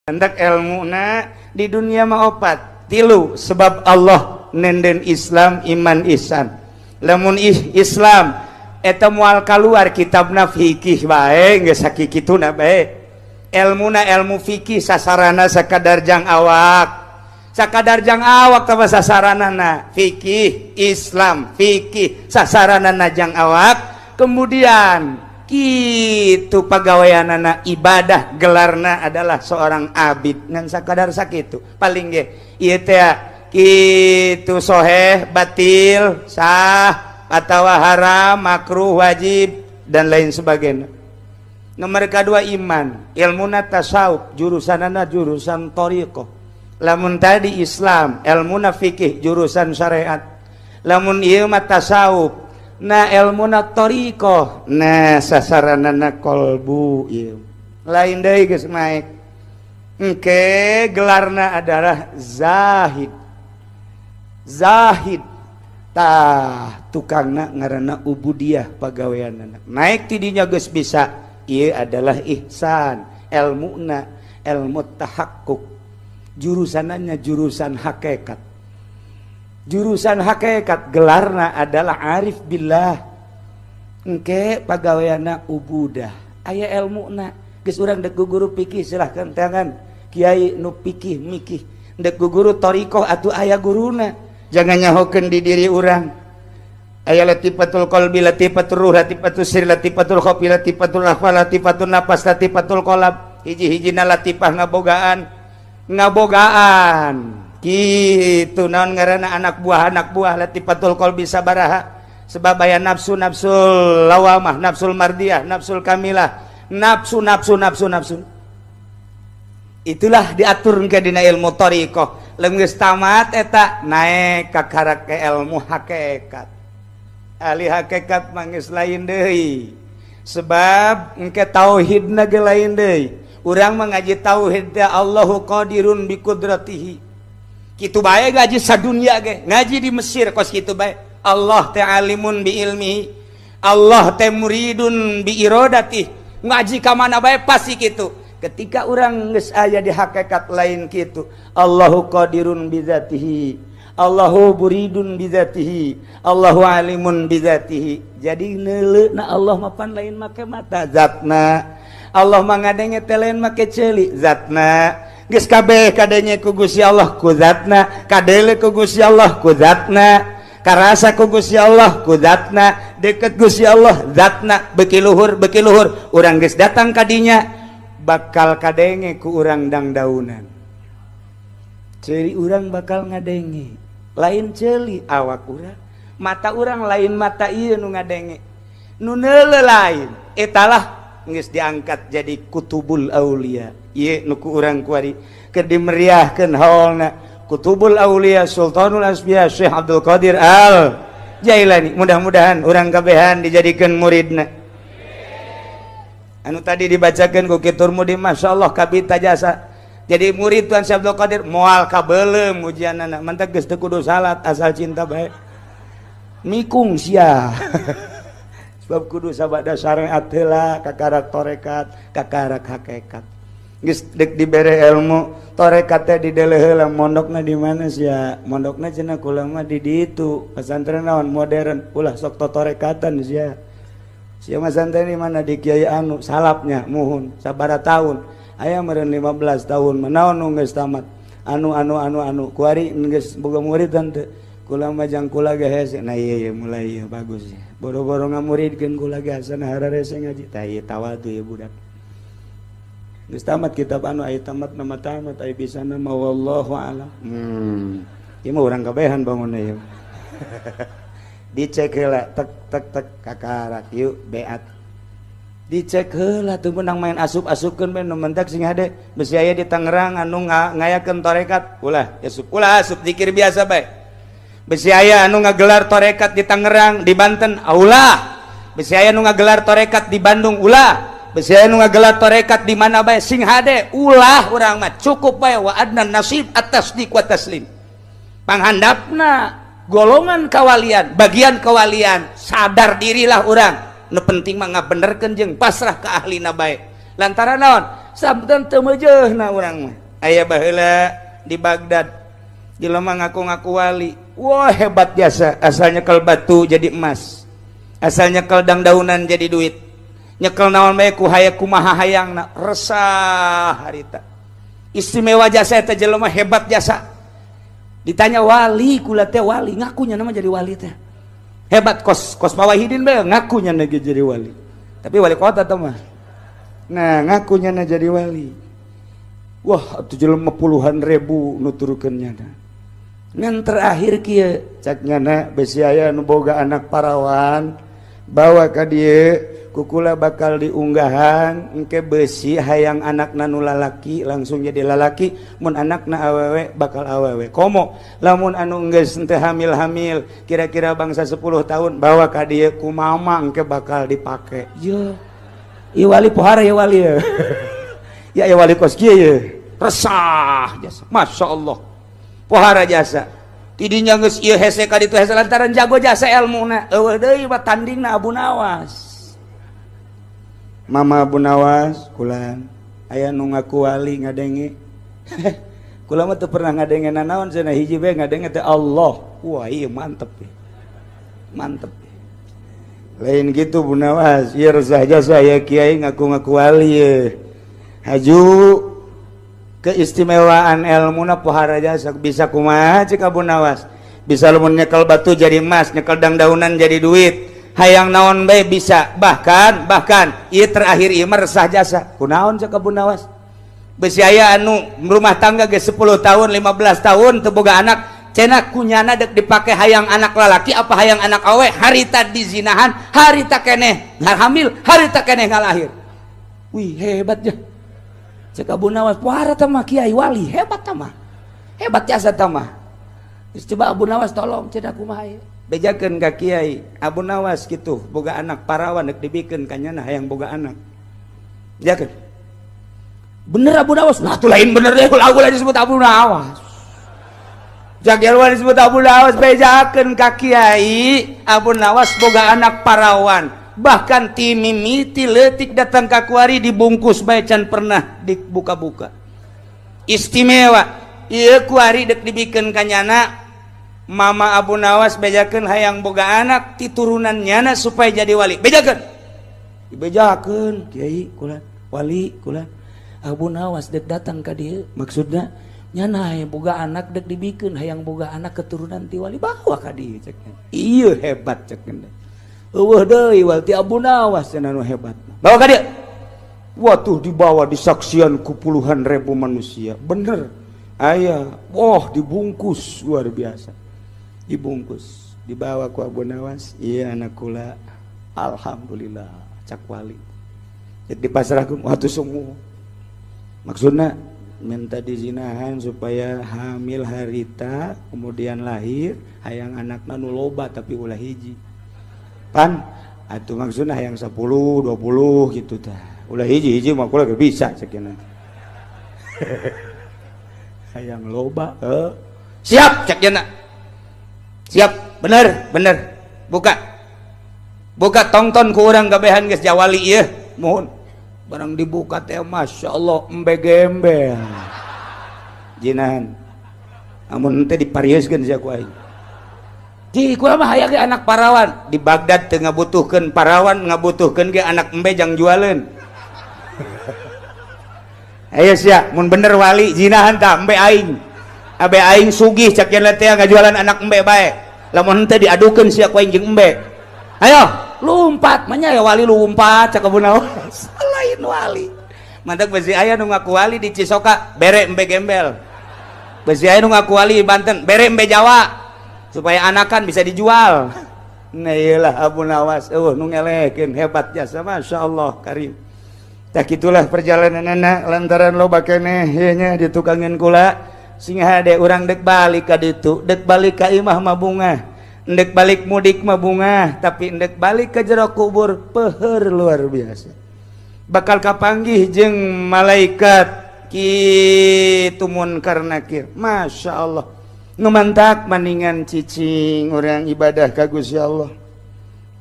Hendak ilmuna di dunia mah opat tilu, sebab Allah nenden Islam, iman, ihsan. Lamun Islam eta moal kaluar kitabna, fikih bae geus sakikituna bae. Ilmuna ilmu fikih, sasarana sakadar jang awak, sakadar jang awak tah sasaranana. Fikih Islam, fikih sasaranana jang awak. Kemudian gitu pagaweanana ibadah, gelarna adalah seorang abid, ngan sakadar sakitu paling ge. Ieu teh kitu, soheh, batil, sah atawa haram, makruh, wajib, dan lain sebagainya. Nomor kedua iman, ilmuna tasawuf, jurusanana jurusan thariqah. Lamun tadi Islam ilmuna fikih, jurusan syariat, lamun ieu mah tasawuf, nah, ilmuna thariqah, nah, sasaranana kolbu. Ieu lain deui, geus naik engke gelarna adalah zahid. Zahid tah tukangna ngaranna ubudiyah, pagaweanana naik tidinya geus bisa. Ieu adalah ihsan, ilmuna ilmu tahakkuk, jurusanannya jurusan hakikat. Jurusan hakikat, gelarna adalah arif billah. Engke pagaweana ubudah, aya ilmuna. Geus urang dek guru fikih, silahkan tangan kiai nu pikih mikih. Dek guru thariqah atuh aya guruna. Jangan nyahokeun di diri urang. Aya latifatul qalbi, latifatul ruh, latifatul sir, latifatul khafi, latifatul akhfa, latifatul nafas, latifatul qalb. Hiji-hijina latifah ngabogaan, ngabogaan gitu naon ngaranna, anak buah, anak buah latifatul qalbi sabaraha, sebab aya nafsu, nafsul lawamah, nafsul mardiyah, nafsul kamilah, nafsu, nafsu, nafsu, nafsu. Itulah diatur ke dina ilmu thariqah. Leunggeus tamat eta naik ka karak ke ilmu hakikat. Ahli hakikat mangis lain deui, sebab engke tauhidna ge lain deui. Urang mengaji tauhid teh Allahu qadirun bi qudratihi, kitu bae. Ngaji sadunya ge, ngaji di Mesir kos kitu bae. Allah teh alimun bi ilmihi, Allah teh muridun bi iradati. Ngaji ka mana bae pasti kitu. Ketika orang geus aya di hakikat lain kitu. Allahu qadirun bi dzatihi, Allahu muridun bi dzatihi, Allahu alimun bi dzatihi. Jadi neuleu na Allah mapan lain make mata zatna, Allah mah ngadenge teh lain make ceuli zatna. Geus kabeh kadenge ku Gusti Allah ku zatna, kadeuleu ku Gusti Allah ku zatna, karasa ku Gusti Allah ku zatna, deket Gusti Allah zatna. Beki luhur, beki luhur, urang geus datang kadinya, bakal kadenge ku urang dangdaunan. Ceuli urang bakal ngadenge, lain ceuli awak urang, mata urang lain mata ieu nu ngadenge, nu neuleu lain. Etalah geus diangkat jadi kutubul aulia. Ieu nu ku urang kuari keur dimeriahkeun haolna Kutubul Aulia Sultanul Asbiya Syekh Abdul Qadir Al Jailani. Mudah-mudahan urang kabehan dijadikan muridna. Anu tadi dibacakan ku Kitur Mudi, Masya Allah, kabita jasa jadi murid Tuan Syekh Abdul Qadir, moal kabelem ujianana. Mantak geus teu kudu salat, asal cinta bae mikung sia, sebab kudu sabada syariat heula, kakarak torekat, kakarak hakikat. Geus dek dibere ilmu torekat teh dideleh heula, mondokna di mana sia? Mondokna cenah kula mah di ditu, pesantren naon modern. Ulah sok totorekatan sia. Sia mah santren di mana? Di kiai anu salapnya. Muhun, sabara tahun? Aya meureun 15 tahun. Naon nu geus tamat? Anu anu anu anu kuari geus boga murid teu? Kula mah jang kula ge hese. Nah, iya iya, mulai iya bagus. Boro-boro ngamuridkeun, kula ge asana hararese ngaji. Tah, ieu tawadu ya budak. Geus tamat kitab anu, aya tamat nama tamat, aya bisa nama wallahu alam. Ieu mah urang kabehan bangunna ieu. Dicek heula, tek tek tek, kakarak yuk beat. Dicek heula teu meunang main asup-asupkeun bae. Nu mentak sing hade, besi aya di Tangerang anu ngayakeun tarekat, ulah asup, ulah asup, zikir biasa bae. Besi aya anu ngagelar tarekat di Tangerang, di Banten, ulah. Besi aya anu ngagelar tarekat di Bandung, ulah. Besi aya nu ngagelar tarekat di mana bae, sing hade ulah. Urang mah cukup bae wa adnan nasib at-tasdiq wa taslim. Panghandapna golongan kawalian, bagian kawalian, sadar dirilah urang. Nu penting mah ngabenerkeun jeung pasrah ke ahlina bae. Lantaran naon? Sampeun teu meujeuhna urang mah. Aya baheula di Baghdad jelema ngaku-ngaku wali. Wah, hebat jasa, asal nyekel batu jadi emas. Asal nyekel dang-daunan jadi duit. Nyekel naon bae ku hayang kumaha hayangna, resah harita. Istimewa jasa eta jelema, hebat jasa. Ditanya wali kula teh, wali ngakunya nama jadi wali teh. Hebat kos kos Pawahidin bae ngakunya jadi wali. Tapi wali kota teh mah. Nah, ngakunya na jadi wali. Wah, atuh jelema puluhan ribu nuturkeun nyana. Ngan terakhir kieu cak nyana, besi aya nu boga anak parawan bawa ka dieu kukula bakal diunggahan engke. Besi hayang anakna nu lalaki langsung jadi lalaki, mun anakna awewe bakal awewe. Komo lamun anu geus teu hamil-hamil kira-kira bangsa 10 tahun bawa ka dieu ku mama engke bakal dipake. Ye, ieu wali pohara ya, wali ya. Ya, ya wali kos kieu ye. Resah jasa. Masya Allah. Pohara jasa. Tidinya geus ieu hese ka ditu hese lantaran jago jasa ilmuna. Eueuh deui mah tandingna Abu Nawas. Mama Abu Nawas kulan aya nu ngaku wali ngadenge. Kula mah teu pernah ngadenge nanaon cenah, hiji bae ngadenge teh Allah. Wah, ieu mantep. Mantep. Lain gitu Bu Nawas, ieu resah jasa ya kiai ngaku-ngaku wali ye. Haju keistimewaan ilmuna pohara jasa, bisa kumaha cek Abu Nawas. Bisa lamun nyekel batu jadi emas, nyekel dang-daunan jadi duit. Hayang naon bae bisa. Bahkan bahkan ieu terakhir ieu mah resah jasa. Kunaon cek Abu Nawas? Besi aya anu rumah tangga ge 10 tahun, 15 tahun teu boga anak, cenah kunyana dek dipake hayang anak lalaki apa hayang anak awe, harita dizinahan, harita keneh hamil, harita keneh ngalahir. Wih, hebat ya. Cek Abu Nawas, pohara mah kiai wali, hebat mah. Hebat jasa mah. Terus coba Abu Nawas tolong cenah kumaha ieu? Bejakeun ka kiai, Abu Nawas gitu, boga anak parawan dek dibikeun ka nyana hayang boga anak. Bejakeun. Bener Abu Nawas? Nah, tuh lain bener deh, ulah ulah disebut Abu Nawas. Jagelwan disebut Abu Nawas, bejakeun ka kiai, Abu Nawas boga anak parawan. Bahkan ti mimiti leutik datang ka kuari dibungkus bae can pernah dibuka-buka. Istimewa. Ieu kuari dek dibikeun ka nyana. Mama Abu Nawas bejakeun hayang boga anak ti turunan nyana supaya jadi wali. Bejakeun. Dibejakeun kiai kula wali kula. Abu Nawas dek datang ka dieu maksudna nyana hayang boga anak dek dibikeun hayang boga anak keturunan ti wali bawa ka dieu cek. Ieu hebat cek. Eueuh deui wal ti Abu Nawas cenah nu hebat. Bawa ka dieu. Wah, dibawa disaksian ku puluhan ribu manusia. Bener. Aya, wah, dibungkus luar biasa. Dibungkus, dibawa ku Abu Nawas. Iya anak kula. Alhamdulillah cak wali. Jadi dipasrahkeun waktu semua. Maksudnya minta dizinahan supaya hamil harita kemudian lahir, hayang anakna nu loba tapi ulah hiji. Pan atuh maksudna hayang 10, 20 gitu tah. Ulah hiji-hiji mah kula bisa ceuk nanti. Hayang loba, eh. Siap cek jana. Siap, bener, bener. Buka. Buka tongton ku urang kabehan geus jawali ieu. Mohon. Barang dibuka teh Masya Allah embe gembel. Jinan. Amun teh diparioskeun sia ku aing. Di kula mah hayang ge anak parawan. Di Baghdad teu ngabutuhkeun parawan, ngabutuhkeun ge anak embe jang jualeun. Ayo sia, mun bener wali jinahan tah embe aing. Abe aing sugih cak yen teh ngajualan anak embe bae. Lamun henteu diadukeun sia ku aing jeung embe. Ayo, lompat, manya ya wali lompat cak Abu Nawas. Lain wali. Mantak besi aya nu ngaku wali di Cisoka, bere embe gembel. Besi aya nu ngaku wali di Banten, bere embe Jawa. Supaya anakan bisa dijual. Nah iyalah Abu Nawas, eueuh nu ngelekeun hebat jasa, Masya Allah karim. Tak itulah perjalanan anak lantaran loba keneh ieu nya ditukangin kula sing hade urang dek balik ka ditu, dek balik ka imah mah bungah, endek balik mudik mah bungah, tapi endek balik ke jero kubur peuheur luar biasa. Bakal kapanggih jeung malaikat kitu munkar nakir. Masya Allah. Nu mantak maningan cicing orang ibadah ka Gusti Allah.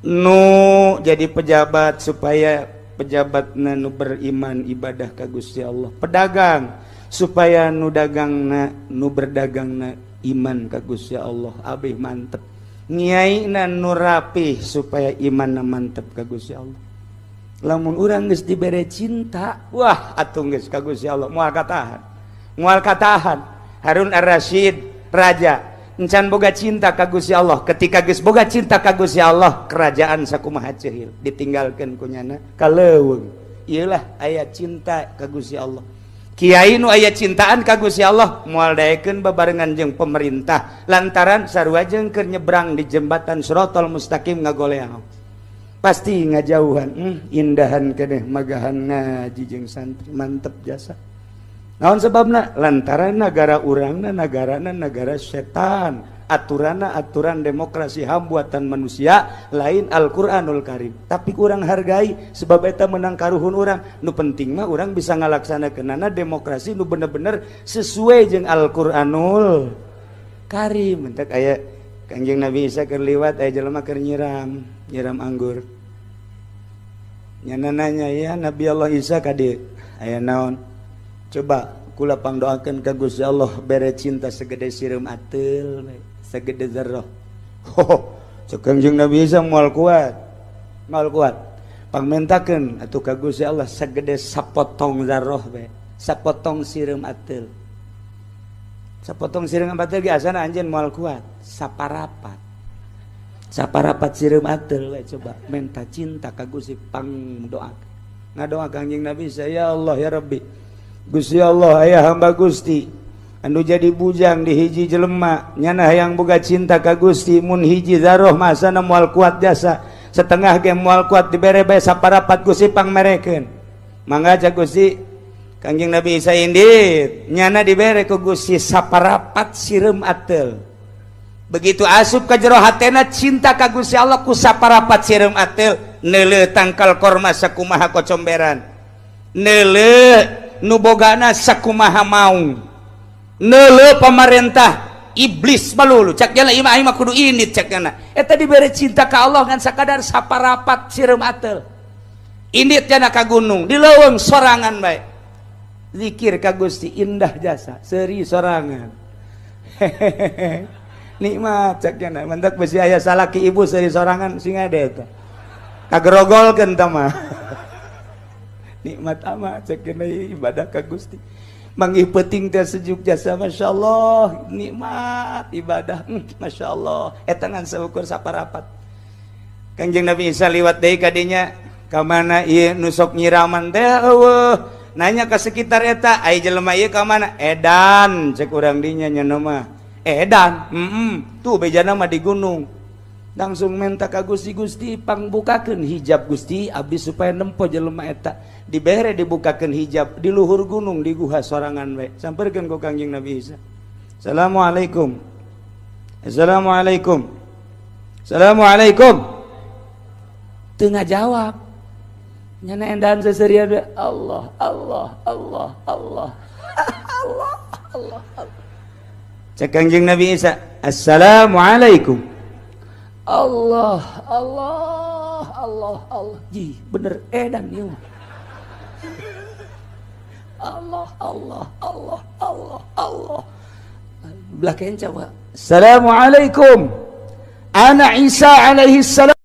Nu jadi pejabat supaya pejabat nu beriman ibadah ka Gusti Allah, pedagang supaya nu dagangna, nu berdagangna iman ka Gusti Allah abih mantep, ngiaina nu rapih supaya imanna mantep ka Gusti Allah. Lamun urang geus dibere cinta, wah, atuh geus ka Gusti Allah moal katahan, moal katahan. Harun Ar-Rasyid raja encan boga cinta ka Gusti Allah. Ketika geus boga cinta ka Gusti Allah, kerajaan sakumaha ceuhil ditinggalkeun ku nyana ka leuweung. Ieulah aya cinta ka Gusti Allah. Kiai nu aya cintaan ka Gusti Allah moal daekeun babarengan jeung pemerintah, lantaran sarua jeung keur nyebrang di jembatan Siratal Mustaqim ngagoleang pasti ngajauhan. Indahan keneh magahan ngaji jeung santri, mantep jasa. Naon sebabna? Lantaran negara urangna negarana negara setan, aturanna aturan demokrasi HAM buatan manusia, lain Al-Qur'anul Karim. Tapi kurang hargai sebab eta menang karuhun urang. Nu penting mah urang bisa ngalaksanakeunana demokrasi nu bener-bener sesuai jeung Al-Qur'anul Karim. Entek aya Kangjeng Nabi Isa keur liwat, aya jelema keur nyiram nyiram anggur. Nyana nanya, "Ya Nabi Allah Isa, ka dieu aya naon?" "Coba kula pangdoakeun ka Gusti Allah bere cinta segede sireum ateul, segede zarrah." Ho, cek Kangjeng Nabi Isa, "Moal kuat, moal kuat. Pangmentakeun atuh ka Gusti Allah segede sapotong zarrah we, sapotong sireum ateul." Sapotong sireum ateul ge asana anjeun moal kuat. Saparapat, saparapat sireum ateul we, coba menta cinta ka Gusti, pangdoa. Ngadoa Kangjeng Nabi Isa, "Ya Allah, ya Rabbi, Gusti Allah, aya hamba Gusti anu jadi bujang di hiji jelema, nyana hayang boga cinta ka Gusti. Mun hiji zarroh masana moal kuat jasa, setengah ge moal kuat, dibere bae saparapat Gusti, pangmerekeun mangga," cak Gusti. Kangjeng Nabi Isa indit, nyana dibere ku Gusti saparapat sireum ateul. Begitu asup ka jero hatena cinta ka Gusti Allah ku saparapat sireum ateul, neuleuh tangkal korma sakumaha kocomberan, neuleuh nu bogana sakumaha maung, neuleuh pamarentah iblis balulu, cak jala imah imah kudu indit, cak jana. Eta dibere cinta ka Allah ngan sakadar saparapat sireum ateul. Indit jana ka gunung, di leuweung sorangan bae zikir ka Gusti, indah jasa, seuri sorangan, hehehe, nikmat, cak jana. Mantak besi aya salaki ibu seuri sorangan sing ada eta kagerogolkeun tah mah. Nikmat amat, cek ibadah ka Gusti, manggih peuting teh sejuk jasa, Masya Allah, nikmat ibadah, Masya Allah. Eta ngan seukur saparapat. Kangjeng Nabi Isa liwat deui kadinya, ka mana ieu nu sok nyiraman teh? Eueuh. Nanya ke sekitar eta, "Ai jelema ieu ka mana?" "Edan," cek urang dinya, nya mah edan. Tuh bejana mah di gunung. Langsung minta ka Gusti, "Gusti, pangbukakeun hijab Gusti abdi supaya nempo jelema eta." Dibere, dibukakeun hijab, di luhur gunung, di guha sorangan we. Samperkeun ku Kangjeng Nabi Isa. "Assalamualaikum, assalamualaikum, assalamualaikum." Teu ngajawab. Nyana endahan seserian we, Allah, Allah, Allah, Allah, Allah, Allah, Allah. Cek Kangjeng Nabi Isa, "Assalamualaikum." Allah, Allah, Allah, Allah. Ji, bener edan ieu mah. Allah, Allah, Allah, Allah, Allah. Belah kenca, Pak. "Assalamualaikum. Ana Isa alaihi salam."